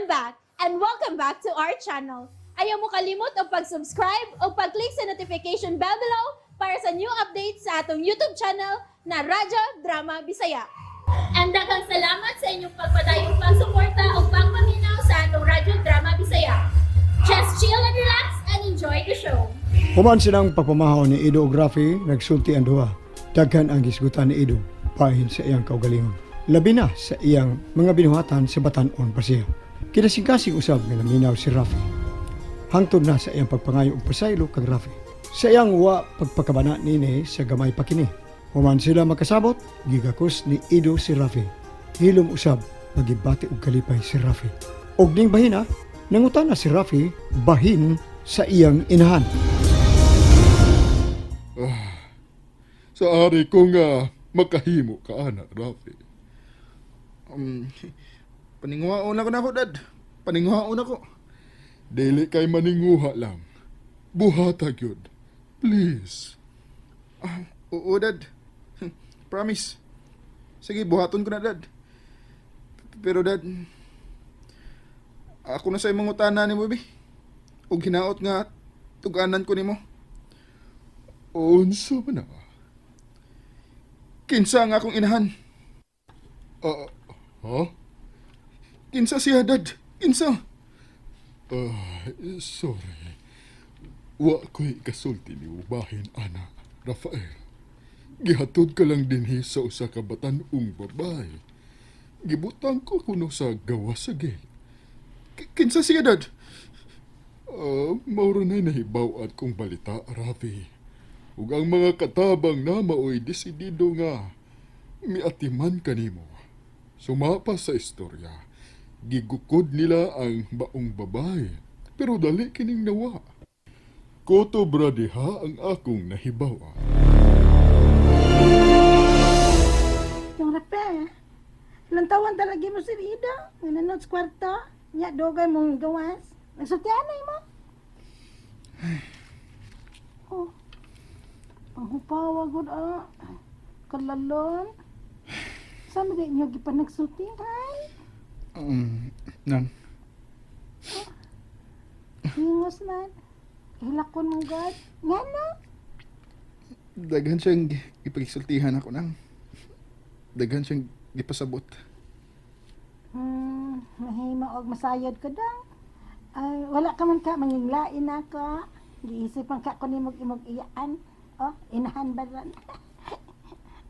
I'm back and welcome back to our channel. Ayaw mo kalimot og pag-subscribe o pag-click sa notification bell below para sa new updates sa atong YouTube channel na Radyo Drama Bisaya. And daghang salamat sa inyong pagpadayong pagsuporta o pagpaminaw sa atong Radyo Drama Bisaya. Just chill and relax and enjoy the show. Human silang pagpamahaw ni Ido og Rafi, nagsulti ang duha. Daghan ang gisgutan ni Ido bahin sa iyang kaugalingon. Labi na sa iyang mga binuhatan sa batan-on pa siya. Kinasingkasing usab nga naminaw si Rafi. Hangtod na sa iyang pagpangayo og pasaylo kang Rafi. Sa iyang wa pagpakabana nini sa gamay pa kini. Human sila makasabot, gigakos ni Ido si Rafi. Hilom usab pagibati og kalipay si Rafi. Og ning bahina, nangutana si Rafi bahin sa iyang inahan. Sa ari ko nga makahimo ka ana, Rafi. Paninguhaon ako nako, Dad. Paninguhaon ako. Dili kay maninguha lang. Buhata gyud. Please. Oo, Dad. Promise. Sige, buhaton ko na, Dad. Pero, Dad, ako na sa imong utana nimo, bi. Ug hinaot nga tuganan ko nimo. Unsa man na? Kinsa nga akong inahan? Ah, ha? Kinsa siya, Dad? Kinsa? Ah, sorry. Wa ko'y kasulti ni ubahin, ana, Rafael. Gihatod ka lang dinhi sa usa ka batan-ong babae. Gibutang ko kuno sa gawas sa gate. Kinsa siya, Dad? Ah, mao ra na'y nahibaw-an kong balita, Rafi. Ug ang mga katabang na maoy desidido nga miatiman kanimo. Sumapa sa istorya, gigukod nila ang baong babae, pero dali kining nawa. Koto bra diha ang akong nahibaw. Yung rape, ilang taon talaga mo si Rida? Nga nanood sa kwarto? Nya, dugay mong gawas. Nagsultianay mo. Oh, panghupawa gud ah. Kalalon. Saan ba inyo gipanagsulti, ay? Nan. Hingos man. Kahilakon mong God. Nga no? Daghan siyang ipagsultihan ako nang. Daghan siyang gipasabot. Mahima og masayod ko dang. Ay, wala ka man ka, manginglain na ka. Giisip man ka ko nimog imog iyaan. Oh, inahan ba ron?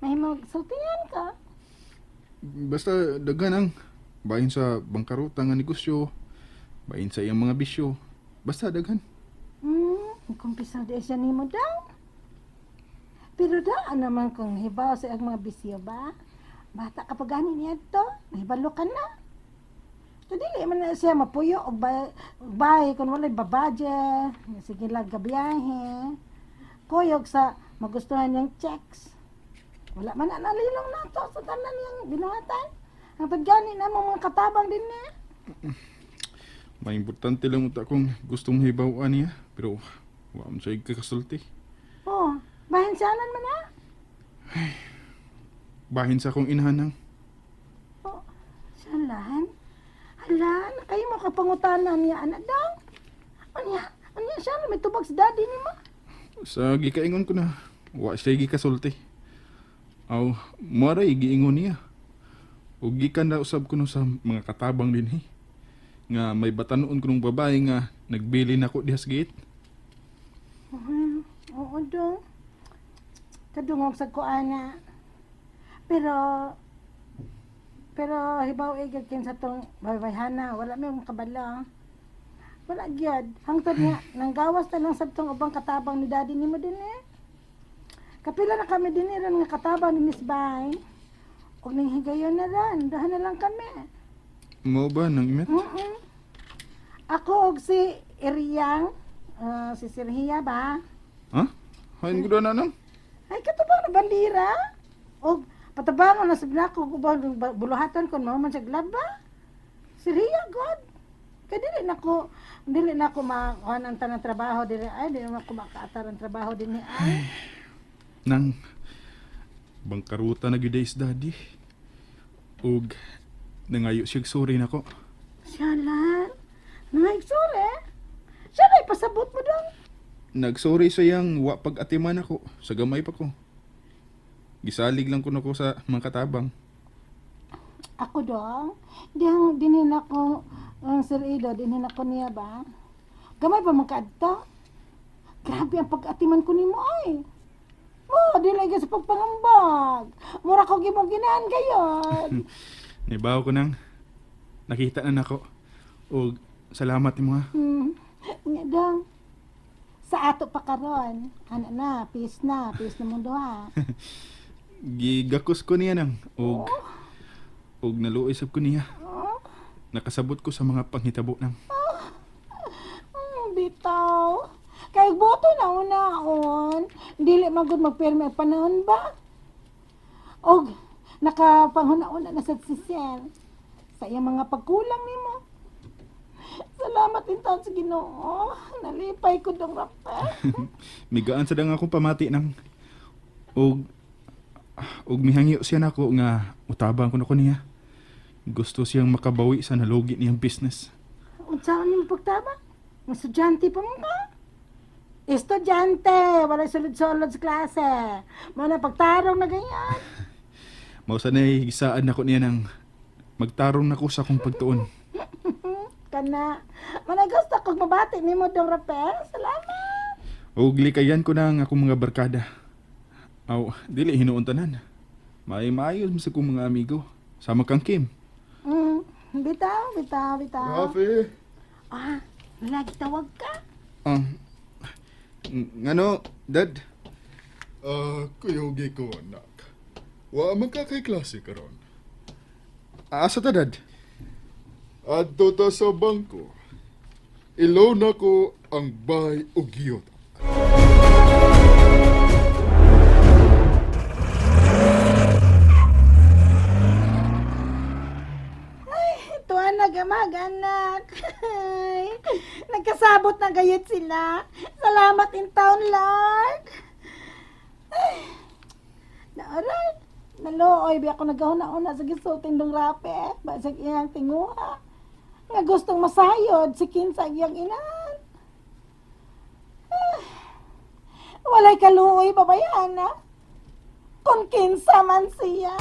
Mahimo og sultihan ka. Basta daghan ang bahin sa bangkaruta nga negosyo, bahin sa iyang mga bisyo. Basta daghan. Kumpisal di siya nimo daw. Pero daan naman kung hibaw sa iyang mga bisyo ba? Bata ka pa gani niya to, nahibalo ka na. So, dili man na siya mapuyo og bahay kung walay babadye, sige lang gabiyahe. Kuyog sa magustuhan niyang checks. Wala man na nalilong nato sa tanan niyang binuhatan. Ang paggani na mo mga katabang din niya. May importante lang uta kung gustong hibaw niya, pero wa man siya kakasulti. Oh, bahin siyalan man na. Bahin sa akong inahan nang. Oh, siyalan? Hala, na kayo mo kapangutanan niya, anak daw. Unya, unya siya, may tubag sa daddy ni mo. Sa gikaingon ko na, wa siya gikasulti. Aw, moray giingon niya. Ug gikan na usab ko no sa mga katabang dinhi. Nga may batanon ko nung babae nga nagbili nako diha sa gate. Oo, dong. Kadungog sa kuana. Pero, pero hibaw igag kin sa tong baybayhana, wala may mong kabala. Wala gyud. Hangtod nga, nanggawas na lang sa tong ubang katabang ni daddy nimo din eh. Kapila na kami din eh, ron nga katabang ni Miss Bay. Og ning higayon na ron, dahan na lang kami. Mao ba nang imet? Mm. Ako og si Iriyang, ah, si Sirhiya ba? Ha? Hain ko na nang. Ay, katubang na bandira. Og patabangon na sa binako, ubang buluhatan kon mao man siya glaba. Sirhiya god. Kay dili na ako makuha ng tanang trabaho dili ay dili na ako makaatar ang trabaho dinhi ay. Nang bangkaruta na gyud is daddy. Ug nangayo siya sorry nako. Pasyalan. Nangaigsorry. Siya na ipasabot mo dong. Nagsorry sa iyang wa pag-atiman ako sa gamay pa ko. Gisalig lang ko nako sa mga katabang. Ako dong, diyang dinin ako, ang Sir Ido, dinin ako niya ba? Gamay pa man kaadto. Grabe ang pag-atiman ko nimo ay. Mo, di lagi sa pagpangambag. Mura ko gimong ginaan gayon. Nibaw ko nang nakita na nako. Og salamat nimo ha. Nga dong. Sa ato pa karon, ana na, peace na mundo ha. Gigakos ko niya nang og og naluoy sab ko niya. Nakasabot ko sa mga panghitabo nang. Bitaw. Kay boto na unaon. Dili magud magpirmi ang panahon ba? Og nakapanghuna-una na sad si Sir sa iyang mga pagkulang nimo. Salamat in taon sa Ginoo. Nalipay ko dong rapel. Migaan sa dang akong pamati nang og og mihangyo siya nako nga utabang ko nako niya. Gusto siyang makabawi sa nalugi niyang business. Unsaon nimo pagtabang? Estudyante pa man ka? Estudyante, walay sulod-sulod sa klase. Mao na pagtarong na ganyan. Mao sanay gisaan nako niya nang magtarong nako sa akong pagtuon. Kana. Manay gusto kog mabati nimo dong rapel. Salamat. Og likayan ko na ang akong mga barkada. Aw, dili hinuon tanan. May maayo sa akong mga amigo. Sama kang Kim. Bitaw, bitaw, bitaw. Rafi! Ah, lagi tawag ka. Ngano, Dad? Ah, kuyugi ko, anak. Wa man ka kay klase karon. Asa ta, Dad? Adto ta sa bangko. Ilaw na ko ang bay og giyot. Tuwa na gamag, anak. Ay, nagkasabot na gayot sila. Salamat in town, Lord. Ay, naaray. Nalooy, bi ako nagahuna-una sa gisulting dong rape. Basig iyang tinguha. Nga gustong masayod, si kinsa iyang inan. Ay, walay kaluoy, babayana. Kung kinsa man siya.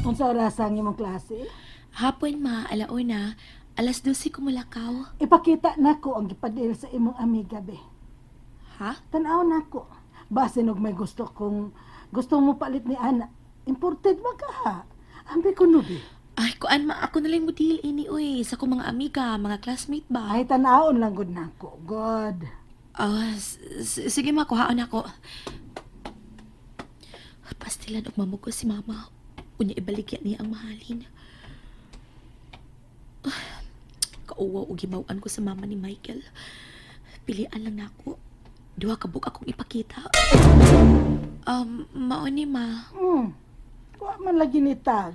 Unsa oras ang imong klase? Hapon ma, alauna, 12:00 kumulakaw. Ipakita nako ang gipadil sa imong amiga be. Ha? Tan-aw nako. Basin og may gusto kong gusto mo palit ni ana. Imported ba ka ha? Ambi ko no be. Ay, kuan ma, ako na lang mo deal ini uy, sa akong mga amiga, mga classmate ba? Ay tan-awon lang gud nako. God. Ah, sige ma, kuhaon ako. Pastilan og mamugo si mama. Unya ibaligya niya ang mahalin. Ah, kauwaw og gimaw-an ko sa mama ni Michael. Pilian lang nako. Duha ka book akong ipakita. Mao ni ma. Wa man lagi ni tag.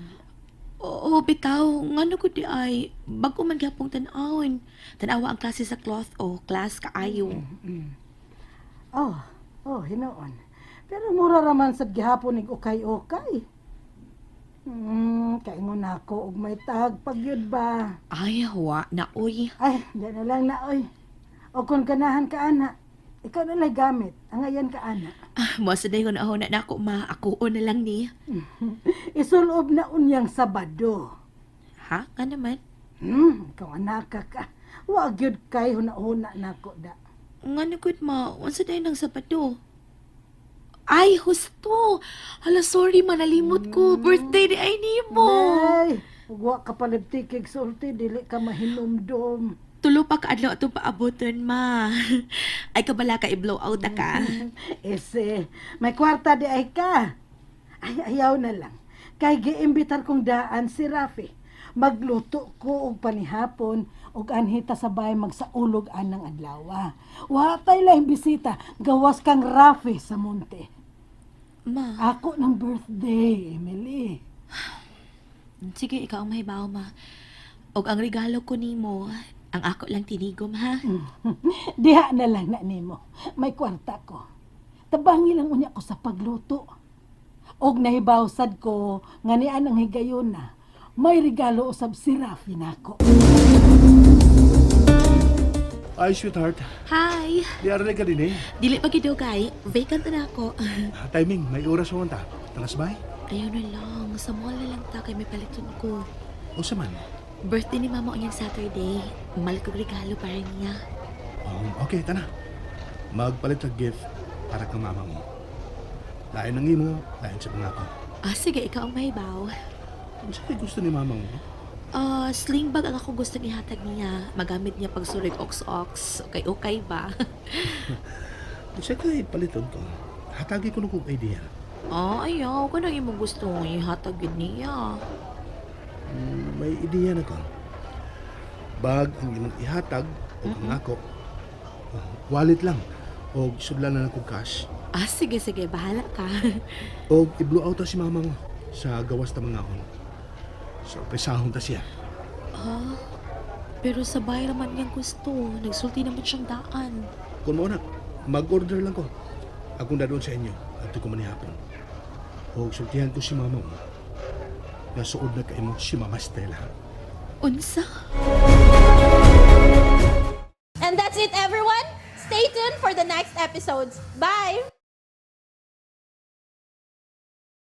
Oo, bitaw. Ngano ko di ay, bago man gyapong tan-awon. Tan-awa ang klase sa cloth o class kaayo. Oh, oh hinuon. Pero mura ra man sad gihapon nig ukay-ukay. Kaingon nako og may tag pagyud ba. Ay, wa na oy. Ay, di na lang na, oy. O kung ganahan ka, ana, ikaw na lang gamit. Ang ayan ka, ana. Ah, mo sa dayon ako na nako ma, ako na lang ni. Isulob na unyang Sabado. Ha? Nga naman? Ikaw anak ka ka. Wag yun kay huna-huna na ko da. Nga na gud ma, unsa dayon ang Sabado? Ay, husto. Hala, sorry ma, nalimot ko. Birthday di ay nimo. Ay, ug wa ka palibtikig sulti, dili ka mahinumdum. Tulo pa ka adlaw atong paaboton ma. Ay kabala ka i-blow out na ka. Ese, may kwarta di ay ka. Ay, ayaw na lang. Kay giimbitar kong daan si Rafi. Magluto ko og panihapon og anhita sa bahay magsaulog anang adlaw. Wa tay laing bisita, gawas kang Rafi sa munti. Ma, Ako ng birthday, Emily. sige ikaw ang mahibaw ma. Og ang regalo ko nimo, ang ako lang tinigom ha. Diha na lang na nimo. May kwarta ko. Tabangi lang unya ko sa pagluto. Og nahibawsad ko nga nian ang higayon na. May regalo usab si Rafi nako. Ay, sweetheart. Hi! Di aral ka din eh. Dili pa gid kay vacant na ako. Ah, timing, may oras mo ta. Talas bay? Ayaw na lang, sa mall na lang ta kay may paliton ko. O sa man? Birthday ni mama unyang Saturday. Malit kog regalo para niya. Okay, tana. Magpalit og gift para kang mama mo. Lain ang imo, lain sa mga ko. Ah, sige, ikaw ang mahibaw. Unsa kay gusto ni mama mo? Ah, sling bag ang ako gustong ihatag niya. Magamit niya pag surig ox-ox. Okay, okay ba? Unsa kay paliton ko? Hatagi ko kog idea. Ah, ayaw. Kanang imong gusto ihatag yun niya. May idea na ko. Bag ang imong ihatag o ang ako. Oh, wallet lang. O sudlan na lang kog cash. Ah, sige, sige. Bahala ka. O i-blow out ta si mama mo sa gawas ta mga on. Sorpresahon ta siya. Ah, pero sa bahay naman niyang gusto. Nagsulti naman siyang daan. Kung mo na, mag-order lang ko. Akong dadoon sa inyo at ko manihapon. O sultihan ko si mama mo. Nasuod na kaimo si Mama Stella. Unsa? And that's it, everyone. Stay tuned for the next episodes. Bye!